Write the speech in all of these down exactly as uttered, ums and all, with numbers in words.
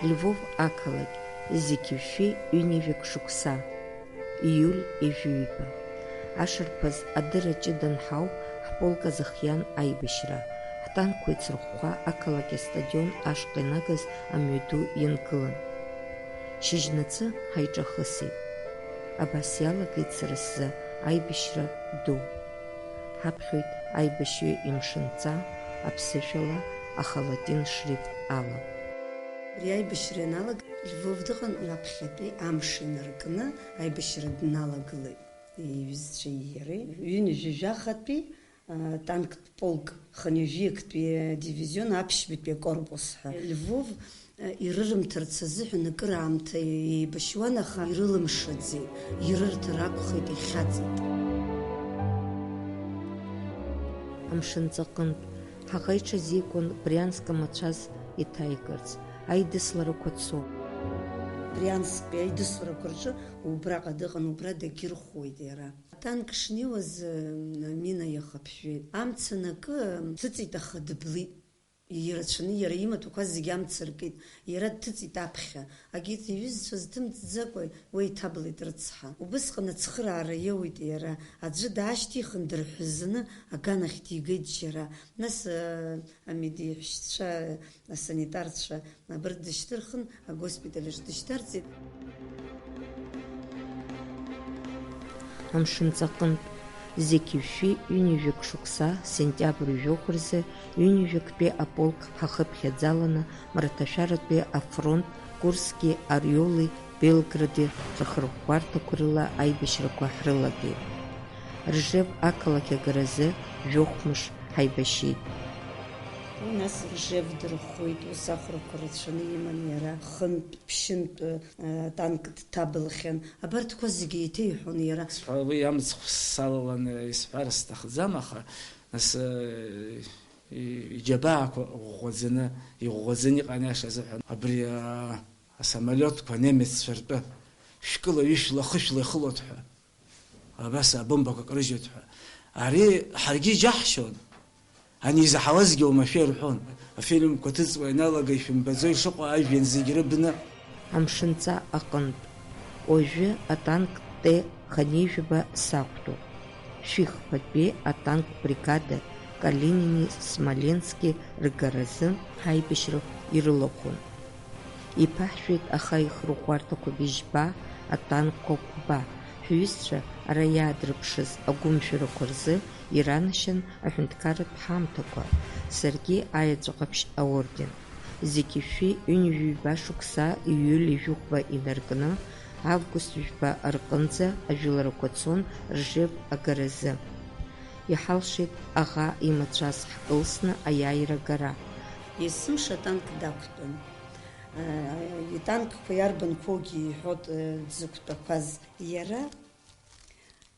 Львов ақалақь, зегьы шәи ҩынҩажәак шықәса, ииуль ижәыҩба. Ашарԥаз адырра ҷыда анҳау, ҳполк азыхиан аибашьра, ҳтанкқәа еицырхәхәа ақалақь астадион ашҟа инагаз амҩаду ианкылан. Шьыжьнацы ҳаиҿахысит. Абас иалагеит сара сзы аибашьра ду. Ҳаԥхьоит аибашьҩы имшынҵа, аԥсышәала, ахалатин шрифт ала. Абри аибашьра ианалага, Львов дыҟан, раԥхьатәи амш инаркны аибашьра дналагылеит иҩызцәеи иареи. Ҩынҩажәи жәахатәи, а, танктә полк, хынҩажәи актәи адивизион аԥшьбатәи акорпус ҳәа. Львов, а, ирырымҭарц азыҳәан акыраамҭа еибашьуан, аха ирылымшаӡеит, ирырҭар акәхеит, ихьаҵит. Амшынҵаҟынтә ҳаӷа иҽазикуан Брианск амацәаз иҭаигарц, аидысларақәа цо. Бриансктәи аидысларақәа рҿы убраҟа дыҟан, убра дагьырхәуеит иара. Атанк шнеиуаз, э, амина иахыԥжәеит. Амца анакы, дҭыҵит, аха дыблит. Ирацәаны иара имаҭәақәа зегьы амца ркит. Иара дҭыҵит аԥхьа. Агьырҭ иҩызцәа зҭымҵӡакәа уа иҭаблит рыцҳа. Убысҟан ацхыраара иоуит иара. Аӡәы даашьҭихын, дырҳәазаны аганахь дигеит џьара. Нас, э, амедиҳәшьцәа, асанитарцәа абарҭ дышьҭырхын, агоспиталь аҿы дышьҭарҵеит. Амшынҵаҟынтә, зегьы шәи ҩынҩажәак шықәса, сентиабр жәохә рзы, ҩынҩажәактәи аполк ҳахыԥхьаӡаланы, Мраҭашәаратәи афронт, Курски, Ориоли, Белгради рхырӷәӷәарҭақәа рыла аибашьрақәа ҳрылагеит. Ржев ақалақь агаразы жәохә мыш ҳаибашьит. Уи нас Ржев дырхәеит, ус ахәрақәа рацәаны иман иара, хынтә, ԥшьынтә, э, танк дҭаблхьан. Абарҭқәа зегьы еиҭеиҳәон иара. Сҳәа-, уи амцхә салаланы исҳәар сҭахӡам, аха нас, э, и-, иџьабаақәа ӷәӷәаӡаны, иӷәӷәаӡаны иҟан, иаша азыҳәан. Абри, а, асамолиотқәа немеццәа ртәы шәкыла, ҩышәла, хышәла ихылоит ҳәа. Абас абомбақәа крыжьуеит ҳәа. Ари ҳаргьы иџьаҳшьон. Ани изаҳауазгьы оумашәа ирҳәон. Афильмқәа ҭыҵуа ианалага ишәымбаӡо ишыҟоу ажәҩан зегь рыбны. Амшынҵа аҟынтә. Уажәы атанк Т хынҩажәаба сақәтәоуп. Шәихԥатәи атанк бригада Калинини Смоленски ргаразы ҳаибашьра ирылахәын. Иԥаҳшәеит аха ихырӷәӷәарҭақәа быжьба, атанкқәа қәба, ҳҩызцәа ара иаадырԥшыз агәымшәарақәа рзы иранашьан аҳәынҭқарратә ҳамҭақәа, саргьы аеҵәа ҟаԥшь аорден. Зегьы шәи ҩынҩажәи ҩба шықәса ииули жәохәба инаркны, август жәба рҟынӡа ажәыларақәа цон Ржев агаразы. Иҳалшеит аӷа имацәаз ҳкылсны аиааира агара. Есымша атанк дақәтәан. Итанкқәа иарбанқәоугьы иҳәот, э, дзықәтәақәаз. Иара,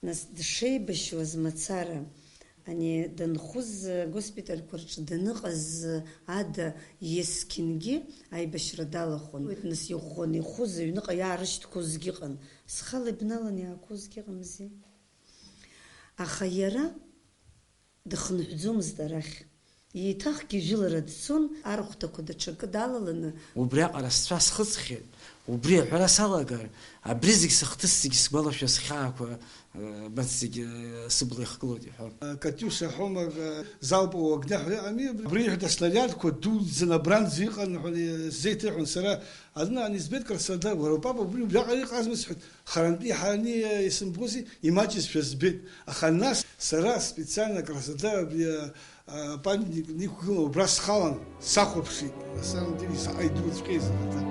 нас, дшеибашьуаз мацара, ани данхәыз, э, госпитальқәа рҿы даныҟаз, э, ада есқьынгьы аибашьра далахәын. Нас иӷәӷәаны ихәыз, аҩныҟа иаарышьҭқәозгьы ыҟан. Схала ибналан иаақәозгьы ыҟамзи. Аха иара дыхынҳәӡомызт арахь. Еиҭахгьы жәылара дцон, арахәҭақәа даҽакы далаланы. Убриаҟара сцәа схыҵхьеит, убри аҳәара салагар, абри зегь сыхҭыс, зегь сгәалашәа, схьаақәа, э, абарҭ зегь, э, сыбла ихгылоит иҳәон. Катиуша ҳәоума, э, залпового огня ҳәа ыҟами, абри иҳәеит, аснарядқәа дуӡӡаны абранӡа иҟан ҳәа сзеиҭеиҳәон сара, адна ани збеит Краснодар, уара упапа убри убриаҟара иҟазма сҳәеит. Харантәи ҳарни, исымбози, имаҷызшәа збеит. Аха нас сара специально Краснодар абри, а, а, памятник иқәгылан, убра схалан, сахәаԥшит. На самом деле, заҟа идуҵәҟьеи зыхаҭа.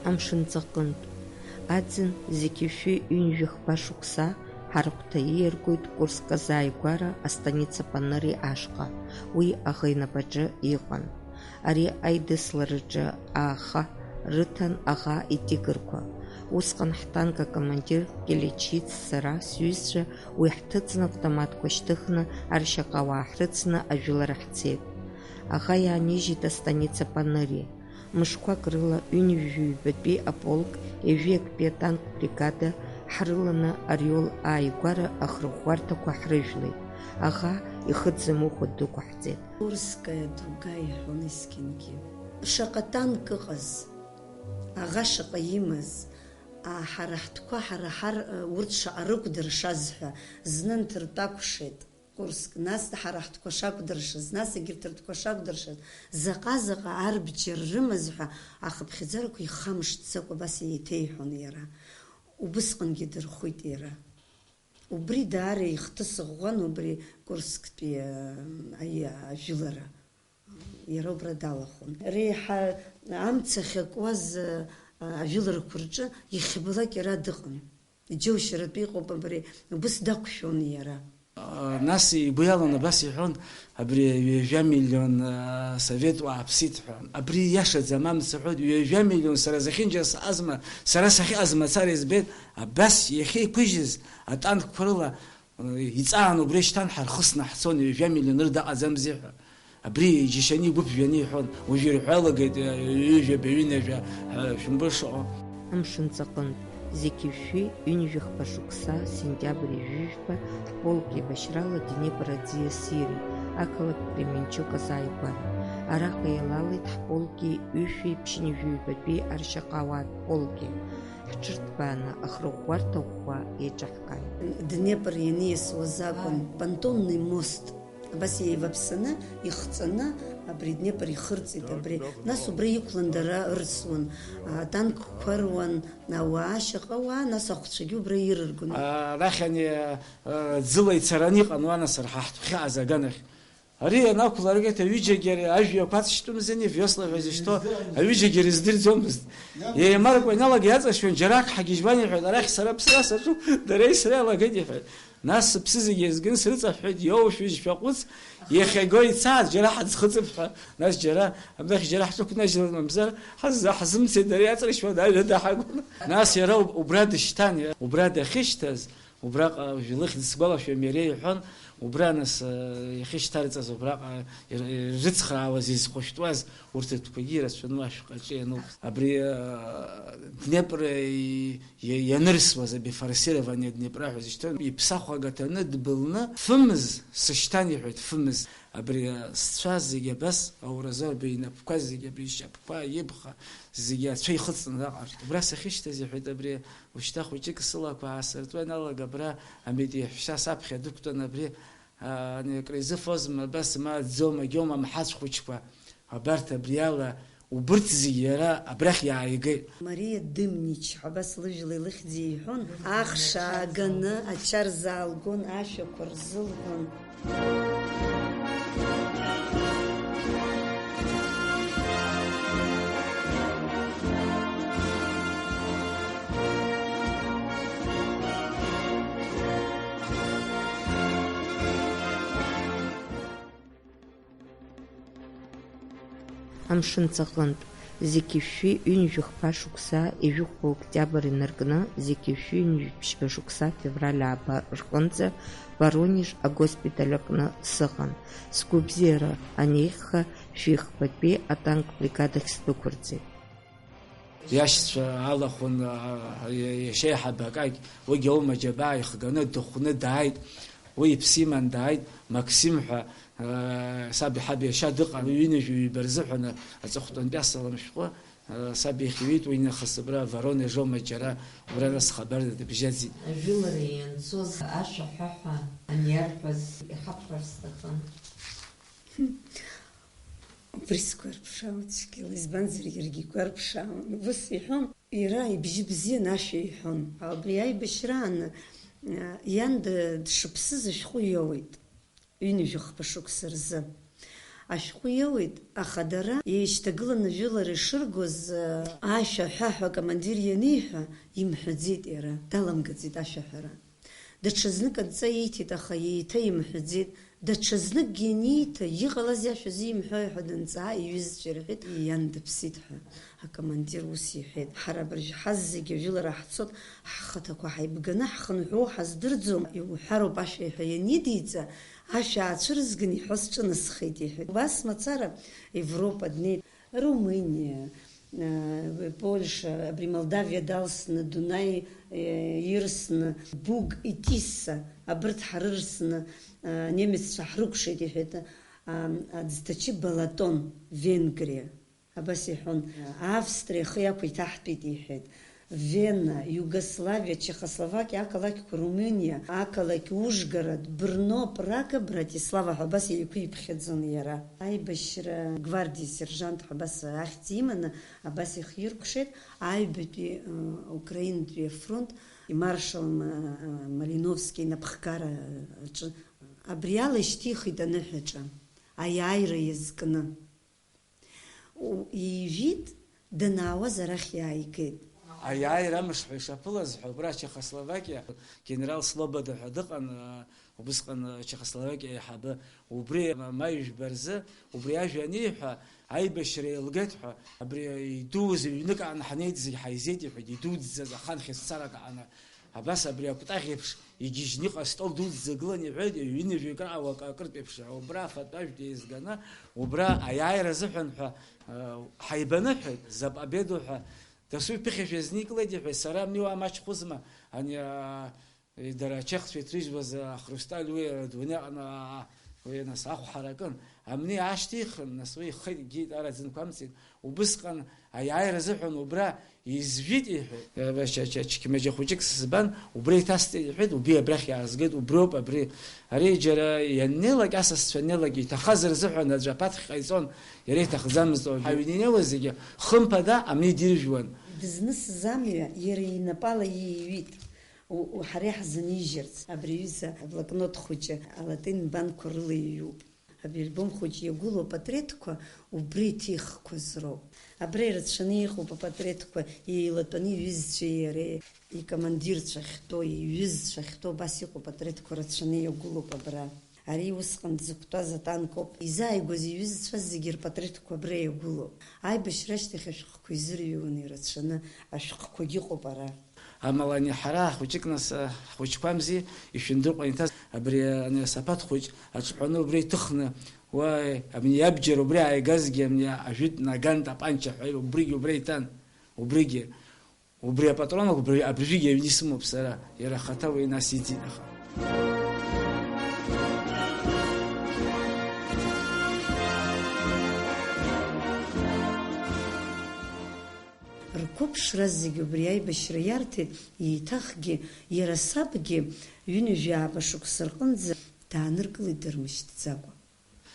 Амшынҵаҟынтә. Аӡын зегьы шәи ҩынҩажәи хԥа шықәса ҳарахәҭа ииаргоит Курск азааигәара астаница Паныри ашҟа, уи аӷа инапаҿы иҟан. Ари аидыслараҿы ааха рыҭан аӷа итигрқәа. Усҟан ҳтанк акомандир Келечиц, сара, сҩызцәа уи ҳҭыҵны автоматқәа шьҭыхны аршьаҟауаа ҳрыцны ажәылара ҳцеит. Аӷа иаанижьит астаница Паныри. Мышқәак рыла ҩынҩажәи ҩбатәи аполк, ҩажәи актәи атанк бригада, Ҳрыланы Ориол ааигәара ахырӷәӷәарҭақәа ҳрыжәлеит, аӷа ихы дзамыхәо дықәаҳҵеит. Курская дуга иҳәон есқьынгьы. Шаҟа танк ыҟаз, аӷа шаҟа имаз, а, ҳара ҳтәқәа ҳара ҳар-, урҭ шаҟа рықәдыршаз ҳәа зны нҭыртәа акәшеит. Курск, нас ҳара ҳтәқәа шакәдыршаз, нас егьырҭ ртәқәа шакәдыршаз, заҟа-заҟа арбџьар рымаз ҳәа ахыԥхьаӡарақәа ихамышҭӡакәа абас еиҭеиҳәон иара. Убысҟангьы дырхәит иара. Убри даара ихҭыс ӷәӷәан убри Курсктәи, а, аи-, ажәылара. Иара убра далахәын. Реиҳа амца ахьакуаз, а, ажәыларақәа рҿы иахьабалак иара дыҟан. Иџьоушьаратәы иҟоуп абри, убыс дақәшәон иара. Нас игәы иалан абас иҳәон, абри ҩажәа миллион, а, совет уааԥсит ҳәа. Абри иашаӡам, амц аҳәоит, ҩажәа миллион сара сахьынџьа сыҟазма, сара сахьыҟаз мацара избеит, абас иахьеиқәыжьыз атанкқәа рыла, а, иҵаан убра ишьҭан ҳархысны ҳцон, ҩажәа миллион рыда ҟаӡамзи ҳәа. Абри иџьашьаны игәы ԥжәаны иҳәон, уажә ирҳәалагеит, ҩажәаба, ҩынҩажәа, ҳәа шәымбо шыҟоу. Амшын ҵаҟынтә, зқьи жәшәи ҩынҩажәи хԥа шықәса, сентиабр ҩажәи жәба, ҳполк еибашьрала Днепр аӡиас ири, ақалақь Кременчуг азааигәара. Араҟа еилалеит ҳполки ҩышәи ԥшьынҩажәи ҩбатәи аршьаҟауаатә полки. Ҳҽырҭбааны ахырӷәӷәарҭа ӷәӷәа еиҿаҳкааит. Днепр ианиасуаз акәын, понтонный мост. Абас еиваԥсаны, ихҵаны, абри Днепр ихырҵеит, абри. Нас убра иқәлан дара ырсуан, атанкқәа руан, ауаа, ашьаҟауаа, нас ахәцәагьы убра ирыргон. Арахь ани, а, ӡыла ицараны иҟан уанасыр, ҳа ҳтәхьааз аганахь. Ари ианақәларгеит, аҩыџьагьы ари ажәҩақәа ацәтәымзи ани, весла ҳәа изышьҭоу, аҩыџьагьы ирыздырӡомызт. Еимаркуа иналага иаҵашәон, џьарак ҳагьежьуан иҳәеит, арахь сара аԥсра саҿуп, дареи сареи алагеит иҳәеит. Нас сыԥсы зегьы еизганы срыҵаҳәҳәеит, иоушәыжь шәаҟәыҵ, иахьаго ицааит, џьара ҳаӡхыҵып ҳәа. Нас џьара, абнахь џьара ҳҿықәнажьлар мамзар, ҳазза-, ҳзымцеит, дара иаҵрышьуан, аҩада ҳагәын. Нас иара уб-, убра дышьҭан, убра дахьышьҭаз, убраҟа уажә лыхьӡ сгәалашәом, иара иҳәон, убра нас, э, иахьышьҭарҵаз убраҟа ир-, ирыцхраауаз, изхәышәтәуаз, урҭ ртәқәагьы ирацәаны ашәҟәаҿы иануп. Абри, э, Днепр, э, иа-, ианырсуаз, абри форсирование Днепра ҳәа зышьҭан, иԥсахәага ҭаны дбылны, фымз сышьҭан, иҳәеит, фымз. Абри, э, сцәа зегьы абас ауразоура, абри инапқәа зегьы, абри ишьапқәа, ибӷа зегьы ацәа ихыҵны раҟара. Убра сахьышьҭаз, иҳәеит, абри ушьҭа хәыҷык сылақәа аасыртуа иналага, абра амитә иаҳәшьа саԥхьа дықәтәан, абри, а, ани акры изыфозма, абас ма аӡома, гьома, мҳаҵә хәыҷқәа. Абарҭ абриала, убырҭ зегьы иара абрахь иааигеит. Мариа Дымнич ҳәа абас лыжәлеи лыхьӡи иҳәон, ахш ааганы ача рзаалгон, ашәақәа рзылҳәон. Амшын ҵаҟынтә, зқьи жәшәи ҩынҩажәи хԥа шықәса ижәохәба октиабр инаркны, зқьи жәшәи ҩынҩажәи ԥшьба шықәса февраль ааба рҟынӡа Воронеж агоспиталь аҟны сыҟан. Сгәабзиара анеиӷьха, шәихбатәи атанк бригадахь сдәықәырҵеит. Иашьцәа алахәын, а, а, иашьеиҳаб Акакь, уигьы аума џьабаа ихганы дыхәны дааит. Уи иԥсы иман дааит, Максим ҳәа, а, саб иҳаб иашьа дыҟан, ҩынҩажәи ҩба рзыҳәан аҵыхәтәантәи асалам шәҟәы, а, саб ихьҩеит, уи нахыс абра Воронеж аума џьара, убра нас хабар дыбжьаӡит. Ажәылара ианцоз ашәа ҳәаҳәа аниарҳәаз иҳабҳәар сҭахын. Убри сгәарԥшаауеит цәгьала, избанзар, иаргьы игәарԥшаауан. Убыс иҳәон, иара ибжьы бзиан ашәа иҳәон. Абри аибашьраан, а, иан д-, дшыԥсыз ашәҟәы иоуеит. Ҩынҩажәи хԥа шықәса рзы. Ашәҟәы иоуеит, аха дара еишьҭагыланы жәылара ишыргоз, а, ашәа ҳәаҳәа акомандир ианиҳәа, имҳәаӡеит иара, даламгаӡеит ашәаҳәара. Даҽазнык адҵа ииҭеит, аха еиҭа имҳәаӡеит. Даҽазныкгьы анииҭа, иҟалазеи ашәа зимҳәои ҳәа данҵаа, иҩызцәа ирҳәеит, иан дыԥсит ҳәа. Акомандир ус иҳәеит, ҳара абыржә ҳазегьы ажәылара ҳцот, ҳхаҭақәа ҳаибганы ҳхынҳәуоу ҳаздырӡом, иуҳәароуп ашәа ҳәа ианидиҵа, ашә аацәырызган иҳәо сҿынасхеит, иҳәеит. Убас мацара Европа днеит, Румыниа, Э, Польша, абри Молдавиа далсны, Дунаи, э, ирсны, Буг, Итисса, абырҭ ҳрырсны, э, немеццәа ҳрыкәшеит, иҳәеит, а, аӡҭачы Балатон, Венгриа. Абас иҳәон, Австриа ихы иақәиҭаҳтәит, иҳәеит. Вена, Иугославиа, Чехословакиа, ақалақьқәа Румыниа, ақалақь Ужгород, Брно, Прага, Братислава ҳәа абас еиқәиԥхьаӡон иара. Аибашьра гвардиа сержант ҳәа абас ахьӡ иманы, абас ихиркәшеит аҩбатәи, ы, Украинатәи афронт, имаршал Ма-, Малиновски инапхгара аҿы. Абри ала ишьҭихит аныҳәаҿа, аиааира иазкны. У-, иижәит, данаауаз арахь иааигеит. Аиааира амш ҳәа ишаԥылаз ҳәа, убра Чехословакиа, генерал Слобода ҳәа дыҟан, а, убысҟан, а, Чехословакиа аиҳабы. Убри ма-, маи жәба рзы, убри ажәа аниҳәа, аибашьра еилгеит ҳәа, абри идууз ҩнык аан ҳанеит, зегь ҳаизеит, иҳәеит, идуӡӡаз ахан хьыццарак ааны. Абас абри акәтаӷь еиԥш игьежьны иҟаз стол дуӡӡа гылан, иҳәеит, ҩынҩажәаҩык раауа акы-, акыртә еиԥш, убра афатә ажәтә еизганы, убра аиааира азыҳәан ҳәа, э, ҳаибаныҳәеит, за победу ҳәа, дасу иԥыхьашәа иазникылеит, иҳәеит, сара абни уа маҷхәызма, ани, а, дара ачехцәа иҭрыжьуаз, а, Хрусталь уи, а, дунеи аҟны, а, уи, нас, ахә ҳаракын, абни аашьҭихын, нас, уи ихы игеит, ара дзынқәамҵеит, убысҟан аиааира азыҳәан убра Изжәит, иҳәеит. Ча-, ча-, чықьмаџьа хәыҷык сызбан, убра иҭасҵеит, иҳәеит, убри абрахь иаазгеит, убриоуп абри. Ари џьара ианнеилак, асасцәа аннеилак, иҭахаз рзыҳәан аӡәы аԥаҭхь ҟаиҵон, иара иҭахӡамызт уажәы. Аҩн инеиуаз зегьы, хымԥада, амни диржәуан. Дызнысыз амҩа иара инапала ииҩит. У-, у-, ҳара иаҳзынижьырц, абри аҩыза аблокнот хәыҷы алатин нбанқәа рыла иҩуп. Абри альбом хәыҷы иагәылоу апатреҭқәа убри иҭихқәаз роуп. Абра ирацәаны иҟоуп апатреҭқәа, еилатәаны иҩызцәеи иареи, икомандирцәа ахьтәоу, иҩызцәа ахьтәоу, абас иҟоу апатреҭқәа рацәаны иагәылоуп абра. Ари усҟан дзықәтәаз атанк ауп. Изааигәаз иҩызцәа зегьы рпатреҭқәа абра иагәылоуп. Аибашьра ашьҭахь ашәҟәқәа изырҩуан ирацәаны, ашәҟәқәагьы ыҟоуп ара. Амала ани ҳара хәыҷык нас, ҳхәыҷқәамзи, ишәындыҟәа инҭаз, абри ани асапаҭ хәыҷ аҿҳәаны убра иҭыхны, уа, абни иабџьар убри ааигазгьы, абни ажәытә наган тапанча ҳәа, убригьы убра иҭан, убригьы, убри апатрон, убри, абыржәгьы аҩны исымоуп сара, иара ахаҭа уи нас иӡит, аха. Рқәыԥшра зегьы убри аибашьра иарҭеит, еиҭахгьы иара сабгьы ҩынҩажәи ааба шықәса рҟынӡа дааныркылеит дырмышьҭӡакәа.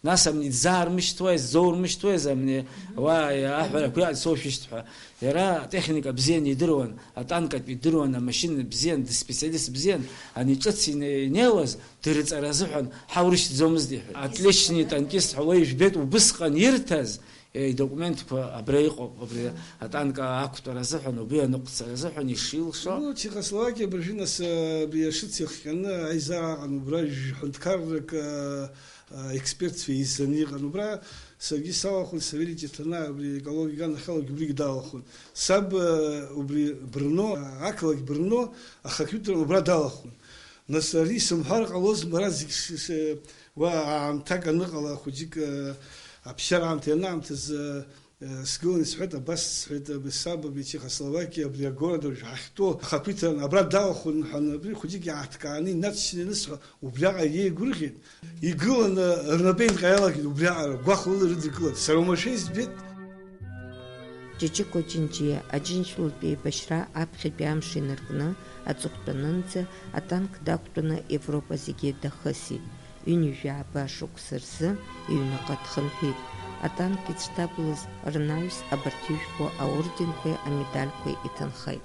Нас амни дзаармышьҭуаз, дзоурмышьҭуаз амни, уа, аҳәарақәа иаацоушәышьҭ ҳәа. Иара атехника бзиан идыруан, атанкатә идыруан, амашьына бзиан, дспециалист бзиан, ани ҿыц ине-, инеиуаз дырҵара азыҳәан ҳаурышьҭӡомызт иҳәеит. Отличный танкист ҳәа уа ижәбеит, убысҟан ирҭаз, Идокументқәа абра иҟоуп, абри атанк ақәтәара азыҳәан, убри аныҟәцара азыҳәан ишилшо. Ну, Чехословакиа абыржәы нас, абри ашыц иахҟьаны аизара аҟан, убра жәаҳәа ҳәынҭқаррак, а, а, експертцәа еизаны иҟан. Убра саргьы салахәын, Савелий Ҷыҭрана, абри экологиа аганахьала убригьы далахәын. Саб, а, убри Брно, а, ақалақь Брно ахақәиҭра убра далахәын. Нас ари сымҳәар ҟалозма, ара зегь ш-, ш-, уа аамҭак аныҟала, хәыҷык, э, аԥсшьара аамҭа ианаамҭаз, э, э, сгылан исҳәеит, абас сҳәеит, абри саб, абри Чехословакиа, абри агород, абри ҳахьтәоу ахақәиҭран, абра далахәын ҳәа, абри хәыҷык иааҭкааны инаҵшьны ианысҳәа, убриаҟара иеигәырӷьеит. Игыланы рнапеинҟьа иалагеит убриаҟара, гәахәала ирыдыркылан. Сара уамашәа избеит. Ҷыҷыкәа Ҷынҷиа Аџьынџьтәылатә еибашьра аԥхьатәи амш инаркны аҵыхәтәанынӡа атанк дақәтәаны Европа зегьы дахысит. Ҩынҩажәи ааба шықәса рзы иҩныҟа дхынҳәит. Атанк ицәҭаблыз рнаҩс абарҭ ижәбо аорденқәеи амедальқәеи иҭынхеит.